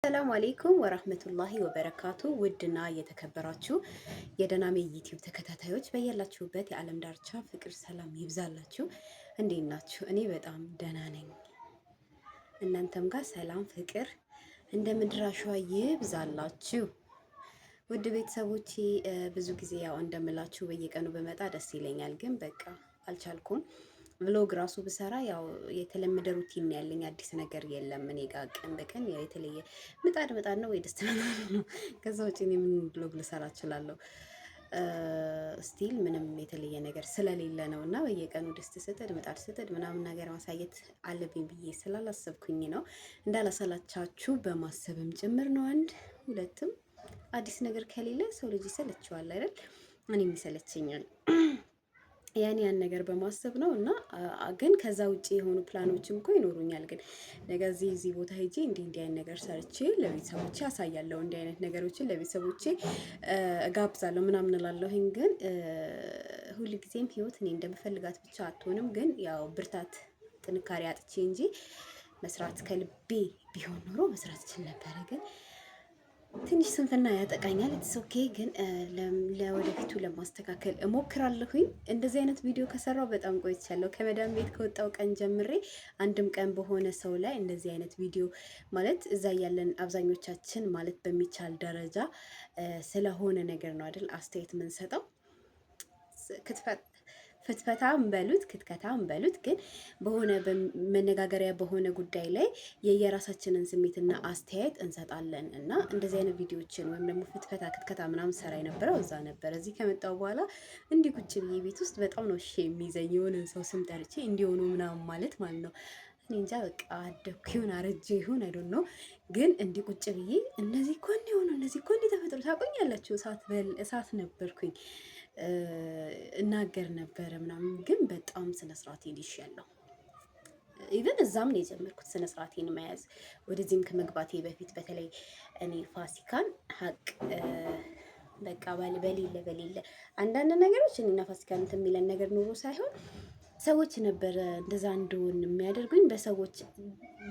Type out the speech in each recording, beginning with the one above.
السلام عليكم ورحمة الله وبركاته። ውድና የተከበራችሁ የደናሜ ዩቲዩብ ተከታታዮች በያላችሁበት የዓለም ዳርቻ ፍቅር፣ ሰላም ይብዛላችሁ። እንዴት ናችሁ? እኔ በጣም ደህና ነኝ። እናንተም ጋር ሰላም፣ ፍቅር እንደ ምድር አሸዋ ይብዛላችሁ። ውድ ቤተሰቦቼ ብዙ ጊዜ ያው እንደምላችሁ በየቀኑ በመጣ ደስ ይለኛል፣ ግን በቃ አልቻልኩም። Vlog ራሱ ብሰራ ያው የተለመደ routine ያለኝ አዲስ ነገር የለም። እኔ ጋር ቀን በቀን ያው የተለየ ምጣድ ምጣድ ነው ወይ ድስት ነው። ከዛ ውጭ እኔ ምን vlog ልሰራ እችላለሁ? Still ምንም የተለየ ነገር ስለሌለ ነው። እና በየቀኑ ድስት ስጥድ ምጣድ ስጥድ ምናምን ነገር ማሳየት አለብኝ ብዬ ስላላሰብኩኝ ነው። እንዳላሰላቻችሁ በማሰብም ጭምር ነው። አንድ ሁለትም አዲስ ነገር ከሌለ ሰው ልጅ ይሰለችዋል አይደል? እኔም ይሰለቸኛል። ያን ያን ነገር በማሰብ ነው። እና ግን ከዛ ውጪ የሆኑ ፕላኖችም እኮ ይኖሩኛል። ግን ነገ እዚህ እዚህ ቦታ ሄጄ እንዲህ እንዲህ አይነት ነገር ሰርቼ ለቤተሰቦቼ አሳያለሁ፣ እንዲህ አይነት ነገሮችን ለቤተሰቦቼ እጋብዛለሁ ምናምን እላለሁኝ። ግን ሁል ጊዜም ህይወት እኔ እንደምፈልጋት ብቻ አትሆንም። ግን ያው ብርታት ጥንካሬ አጥቼ እንጂ መስራት ከልቤ ቢሆን ኖሮ መስራት እችል ነበረ ግን ትንሽ ስንፍና ያጠቃኛል። It's okay ግን ለወደፊቱ ለማስተካከል እሞክራለሁኝ። እንደዚህ አይነት ቪዲዮ ከሰራው በጣም ቆይቻለሁ። ከመዳም ቤት ከወጣው ቀን ጀምሬ አንድም ቀን በሆነ ሰው ላይ እንደዚህ አይነት ቪዲዮ ማለት እዛ ያለን አብዛኞቻችን ማለት በሚቻል ደረጃ ስለሆነ ነገር ነው አይደል አስተያየት የምንሰጠው። ክትፈት ፍትፈታም በሉት ክትከታም በሉት ግን በሆነ መነጋገሪያ በሆነ ጉዳይ ላይ የየራሳችንን ስሜትና አስተያየት እንሰጣለን። እና እንደዚህ አይነት ቪዲዮዎችን ወይም ደግሞ ፍትፈታ ክትከታ ምናምን ሰራ የነበረው እዛ ነበር። እዚህ ከመጣው በኋላ እንዲህ ቁጭ ብዬ ቤት ውስጥ በጣም ነው እሺ የሚይዘኝ የሆነን ሰው ስም ጠርቼ እንዲሆኑ ምናምን ማለት ማለት ነው። እኔ እንጃ በቃ አደኩ ይሁን አረጀ ይሁን I don't know። ግን እንዲህ ቁጭ ብዬ እነዚህ እኮ እንዲሆኑ እነዚህ እኮ እንዲህ ተፈጥሮ ታቆኛላችሁ እሳት በል እሳት ነበርኩኝ እናገር ነበረ ምናምን። ግን በጣም ስነ ስርዓቴን ይሻለሁ። Even እዛም ነው የጀመርኩት ስነ ስርዓቴን መያዝ ወደዚህም ከመግባቴ በፊት። በተለይ እኔ ፋሲካን ሀቅ በቃ በሌለ በሌለ አንዳንድ ነገሮች እኔና ፋሲካን እንትን የሚለን ነገር ኑሮ ሳይሆን ሰዎች ነበረ እንደዛ እንደሆን የሚያደርጉኝ። በሰዎች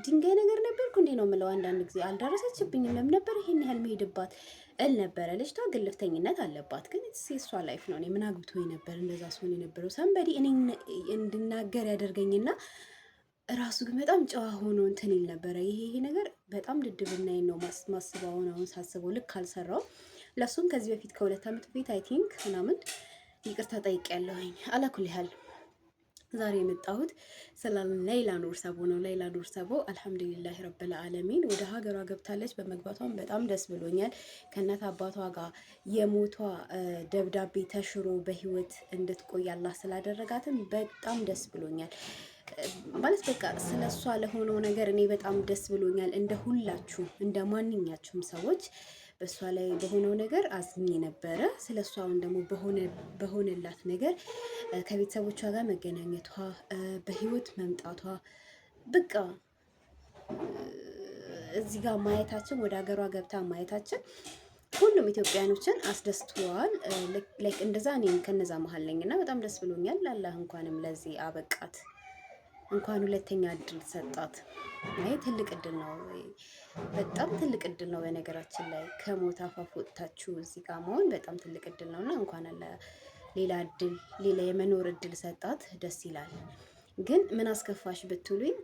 ድንጋይ ነገር ነበርኩ እንዴ ነው የምለው። አንዳንድ ጊዜ አልደረሰችብኝም ለምን ነበር ይሄን ያህል መሄድባት እል ነበረ። ልጅቷ ግልፍተኝነት አለባት፣ ግን የእሷ life ነው። እኔ ምን አግብቶኝ ነበር እንደዛ ሲሆን የነበረው? Somebody እኔ እንድናገር ያደርገኝና ራሱ ግን በጣም ጨዋ ሆኖ እንትን ይል ነበረ። ይሄ ይሄ ነገር በጣም ድድብናዬን ነው ማስበው። አሁን አሁን ሳስበው ልክ አልሰራው። ለእሱም ከዚህ በፊት ከ2 ዓመት በፊት I think ምናምን ይቅርታ ጠይቄያለሁኝ። على كل حال ዛሬ የመጣሁት ስለ ሌይላ ኑር ሰቦ ነው። ሌይላ ኑር ሰቦ الحمد لله رب العالمين ወደ ሀገሯ ገብታለች። በመግባቷም በጣም ደስ ብሎኛል። ከእናት አባቷ ጋር የሞቷ ደብዳቤ ተሽሮ በህይወት እንድትቆይ አላህ ስላደረጋትም በጣም ደስ ብሎኛል። ማለት በቃ ስለ እሷ ለሆነው ነገር እኔ በጣም ደስ ብሎኛል። እንደ ሁላችሁ እንደ ማንኛችሁም ሰዎች በእሷ ላይ በሆነው ነገር አዝኜ ነበረ። ስለ እሷ አሁን ደግሞ በሆነላት ነገር ከቤተሰቦቿ ጋር መገናኘቷ፣ በህይወት መምጣቷ በቃ እዚህ ጋር ማየታችን ወደ ሀገሯ ገብታ ማየታችን ሁሉም ኢትዮጵያኖችን አስደስተዋል። Like እንደዛ እኔም ከነዛ መሀል ነኝ እና በጣም ደስ ብሎኛል። አላህ እንኳንም ለዚህ አበቃት። እንኳን ሁለተኛ እድል ሰጣት። አይ ትልቅ እድል ነው፣ በጣም ትልቅ እድል ነው። በነገራችን ላይ ከሞት አፋፍ ወጥታችሁ እዚህ ጋር መሆን በጣም ትልቅ እድል ነው እና እንኳን አለ ሌላ እድል ሌላ የመኖር እድል ሰጣት። ደስ ይላል። ግን ምን አስከፋሽ ብትሉኝ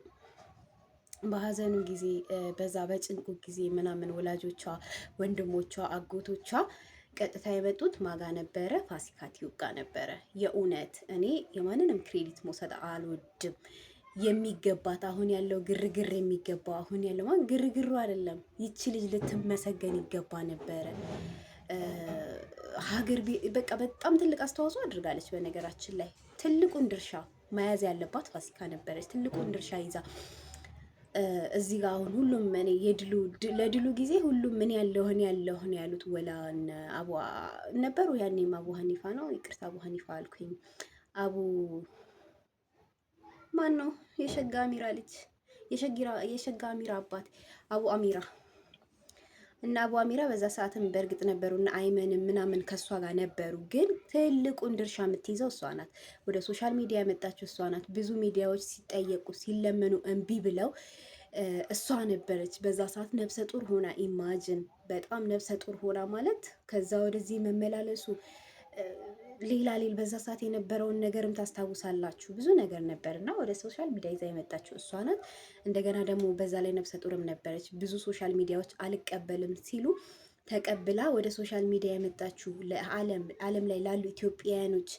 በሀዘኑ ጊዜ በዛ በጭንቁ ጊዜ ምናምን ወላጆቿ፣ ወንድሞቿ፣ አጎቶቿ ቀጥታ የመጡት ማጋ ነበረ፣ ፋሲካ ቲዩብ ጋ ነበረ። የእውነት እኔ የማንንም credit መውሰድ አልወድም። የሚገባት አሁን ያለው ግርግር የሚገባው አሁን ያለው ማን ግርግሩ አይደለም። ይቺ ልጅ ልትመሰገን ይገባ ነበረ። ሀገር በቃ በጣም ትልቅ አስተዋጽኦ አድርጋለች። በነገራችን ላይ ትልቁን ድርሻ መያዝ ያለባት ፋሲካ ነበረች። ትልቁን ድርሻ ይዛ እዚህ ጋር አሁን ሁሉም እኔ የድሉ ለድሉ ጊዜ ሁሉም ምን ያለውን ያለውን ያሉት ወላ አቡ ነበሩ። ያኔም አቡ ሀኒፋ ነው፣ ይቅርታ አቡ ሀኒፋ አልኩኝ። አቡ ማን ነው? የሸጋ አሚራ ልጅ የሸጋ አሚራ አባት አቡ አሚራ እና አቡ አሚራ በዛ ሰዓትም በእርግጥ ነበሩ እና አይመንም ምናምን ከእሷ ጋር ነበሩ። ግን ትልቁን ድርሻ የምትይዘው እሷ ናት። ወደ social media የመጣችው እሷ ናት። ብዙ ሚዲያዎች ሲጠየቁ ሲለመኑ እምቢ ብለው እሷ ነበረች በዛ ሰዓት ነፍሰ ጡር ሆና፣ imagine በጣም ነፍሰ ጡር ሆና ማለት ከዛ ወደዚህ መመላለሱ ሌላ ሌል በዛ ሰዓት የነበረውን ነገርም ታስታውሳላችሁ። ብዙ ነገር ነበር እና ወደ social media ይዛ የመጣችው እሷ ናት። እንደገና ደግሞ በዛ ላይ ነፍሰ ጡርም ነበረች። ብዙ social media ዎች አልቀበልም ሲሉ ተቀብላ ወደ social media የመጣችው ለዓለም ዓለም ላይ ላሉ ኢትዮጵያውያኖች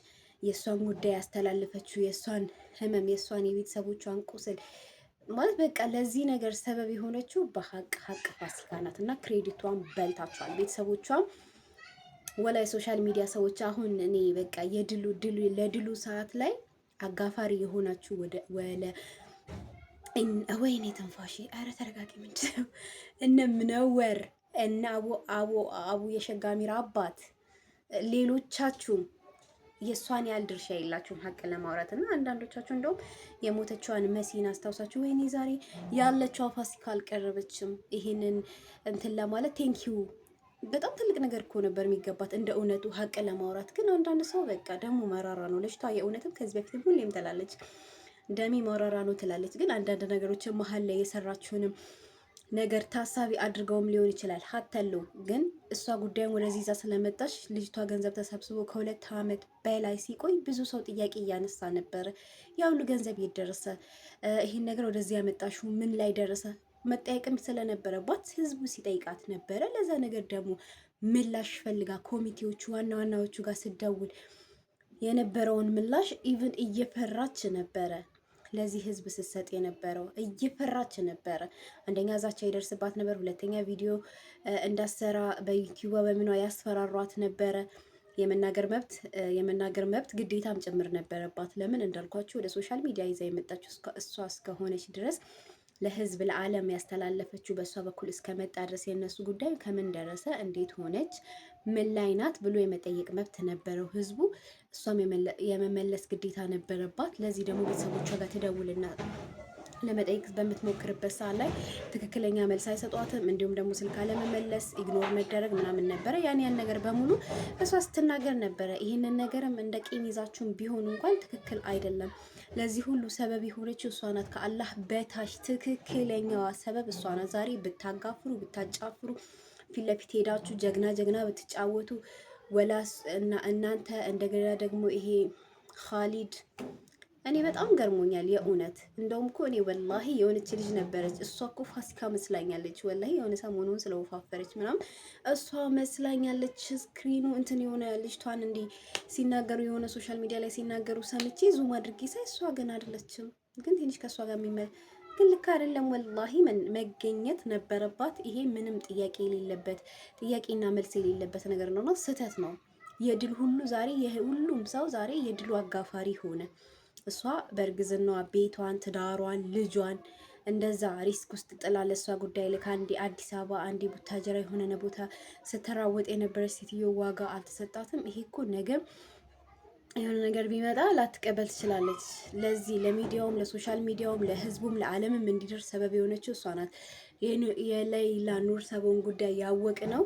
የእሷን ጉዳይ ያስተላለፈችው የእሷን ህመም የእሷን የቤተሰቦቿን ቁስል ማለት በቃ ለዚህ ነገር ሰበብ የሆነችው በሀቅ ሀቅ ፋሲካ ናት እና credit ቷን በልታችኋል። ቤተሰቦቿም ወላ የ social media ሰዎች አሁን እኔ በቃ የድሉ ድሉ ለድሉ ሰዓት ላይ አጋፋሪ የሆናችሁ ወደ ወለ ወይኔ ትንፋሽ፣ ኧረ ተረጋጊ። ምንድን ነው እነ ምነወር እነ አቡ አቡ አቡ የሸጋሚር አባት ሌሎቻችሁም የእሷን ያህል ድርሻ የላችሁም ሀቅ ለማውራት እና አንዳንዶቻችሁ እንደውም የሞተችዋን መሲን አስታውሳችሁ ወይኔ ዛሬ ያለችዋ ፋሲካ አልቀረበችም ይሄንን እንትን ለማለት thank you በጣም ትልቅ ነገር እኮ ነበር የሚገባት እንደ እውነቱ ሀቅ ለማውራት። ግን አንዳንድ ሰው በቃ ደሙ መራራ ነው። ልጅቷ የእውነትም ከዚህ በፊትም ሁሌም ትላለች ደሜ መራራ ነው ትላለች። ግን አንዳንድ ነገሮችን መሀል ላይ የሰራችሁንም ነገር ታሳቢ አድርገውም ሊሆን ይችላል። ሀተለው ግን እሷ ጉዳዩን ወደዚህ ይዛ ስለመጣች ልጅቷ ገንዘብ ተሰብስቦ ከ2 ዓመት በላይ ሲቆይ ብዙ ሰው ጥያቄ እያነሳ ነበረ። ያ ሁሉ ገንዘብ የት ደረሰ? ይህን ነገር ወደዚህ ያመጣሽው ምን ላይ ደረሰ? መጠየቅም ስለነበረባት ህዝቡ ሲጠይቃት ነበረ። ለዛ ነገር ደግሞ ምላሽ ፈልጋ ኮሚቴዎቹ ዋና ዋናዎቹ ጋር ስደውል የነበረውን ምላሽ even እየፈራች ነበረ ለዚህ ህዝብ ስትሰጥ የነበረው እየፈራች ነበረ። አንደኛ ዛቻ ይደርስባት ነበር። ሁለተኛ ቪዲዮ እንዳሰራ በዩቲዩብ በምኗ ያስፈራሯት ነበረ። የመናገር መብት ግዴታም ጭምር ነበረባት። ለምን እንዳልኳችሁ ወደ social media ይዛ የመጣችው እሷ እስከሆነች ድረስ ለህዝብ ለዓለም ያስተላለፈችው በእሷ በኩል እስከመጣ ድረስ የእነሱ ጉዳይ ከምን ደረሰ፣ እንዴት ሆነች፣ ምን ላይ ናት ብሎ የመጠየቅ መብት ነበረው ህዝቡ። እሷም የመመለስ ግዴታ ነበረባት። ለዚህ ደግሞ ቤተሰቦቿ ጋር ትደውልና ለመጠየቅ በምትሞክርበት ሰዓት ላይ ትክክለኛ መልስ አይሰጧትም። እንዲሁም ደግሞ ስልክ አለመመለስ፣ ignore መደረግ ምናምን ነበረ። ያን ያን ነገር በሙሉ እሷ ስትናገር ነበረ። ይህንን ነገርም እንደ ቂም ይዛችሁም ቢሆን እንኳን ትክክል አይደለም። ለዚህ ሁሉ ሰበብ የሆነችው እሷ ናት። ከአላህ በታች ትክክለኛዋ ሰበብ እሷ ናት። ዛሬ ብታጋፍሩ ብታጫፍሩ፣ ፊት ለፊት ሄዳችሁ ጀግና ጀግና ብትጫወቱ ወላስ እና እናንተ እንደገና ደግሞ ይሄ ካሊድ እኔ በጣም ገርሞኛል የእውነት። እንደውም እኮ እኔ ወላሂ የሆነች ልጅ ነበረች፣ እሷ እኮ ፋሲካ መስላኛለች። ወላሂ የሆነ ሰሞኑን ስለወፋፈረች ምናምን እሷ መስላኛለች። screen ኑ እንትን የሆነ ልጅቷን እንዲህ ሲናገሩ የሆነ social media ላይ ሲናገሩ ሰምቼ zoom አድርጌ ሳይ እሷ ግን አይደለችም። ግን ትንሽ ከእሷ ጋር የሚመ ግን ልክ አይደለም። ወላሂ መገኘት ነበረባት። ይሄ ምንም ጥያቄ የሌለበት ጥያቄና መልስ የሌለበት ነገር ነውና ስህተት ነው። የድል ሁሉ ዛሬ የሁሉም ሰው ዛሬ የድሉ አጋፋሪ ሆነ። እሷ በእርግዝናዋ ቤቷን፣ ትዳሯን፣ ልጇን እንደዛ risk ውስጥ ጥላ ለእሷ ጉዳይ ልክ አንዴ አዲስ አበባ አንዴ ቡታጀራ የሆነ ቦታ ስትራወጥ የነበረች ሴትዮ ዋጋ አልተሰጣትም። ይሄ እኮ ነገ የሆነ ነገር ቢመጣ ላትቀበል ትችላለች። ለዚህ ለሚዲያውም፣ ለ social media ውም፣ ለህዝቡም፣ ለዓለምም እንዲደርስ ሰበብ የሆነችው እሷ ናት። የለይላ ኑር ሰቦን ጉዳይ ያወቅ ነው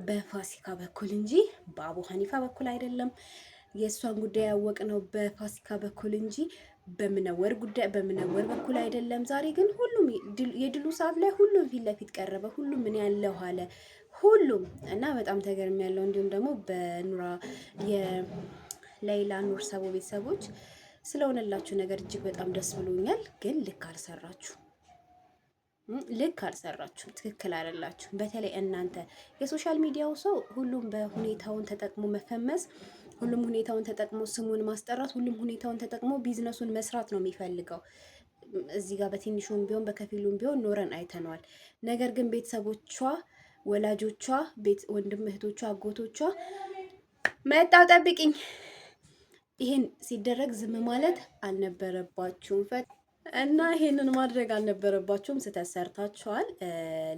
በፋሲካ በኩል እንጂ በአቡ ሀኒፋ በኩል አይደለም። የእሷን ጉዳይ ያወቅነው በፋሲካ በኩል እንጂ በምነወር ጉዳይ በምነወር በኩል አይደለም። ዛሬ ግን ሁሉም የድሉ ሰዓት ላይ ሁሉም ፊት ለፊት ቀረበ። ሁሉም ምን ያለው አለ ሁሉም እና በጣም ተገርም ያለው እንዲሁም ደግሞ በኑራ የለይላ ኑር ሰቦ ቤተሰቦች ስለሆነላችሁ ነገር እጅግ በጣም ደስ ብሎኛል። ግን ልክ አልሰራችሁ ልክ አልሰራችሁም። ትክክል አይደላችሁም። በተለይ እናንተ የ social media ው ሰው ሁሉም በሁኔታውን ተጠቅሞ መፈመስ፣ ሁሉም ሁኔታውን ተጠቅሞ ስሙን ማስጠራት፣ ሁሉም ሁኔታውን ተጠቅሞ ቢዝነሱን መስራት ነው የሚፈልገው። እዚህ ጋር በትንሹም ቢሆን በከፊሉም ቢሆን ኖረን አይተነዋል። ነገር ግን ቤተሰቦቿ፣ ወላጆቿ፣ ቤት ወንድም እህቶቿ፣ አጎቶቿ መጣው ጠብቅኝ ይሄን ሲደረግ ዝም ማለት አልነበረባችሁም። እና ይሄንን ማድረግ አልነበረባችሁም። ስህተት ሰርታችኋል።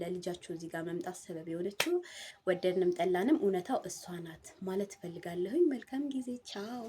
ለልጃችሁ እዚህ ጋር መምጣት ሰበብ የሆነችው ወደድንም ጠላንም እውነታው እሷ ናት ማለት እፈልጋለሁኝ። መልካም ጊዜ። ቻው።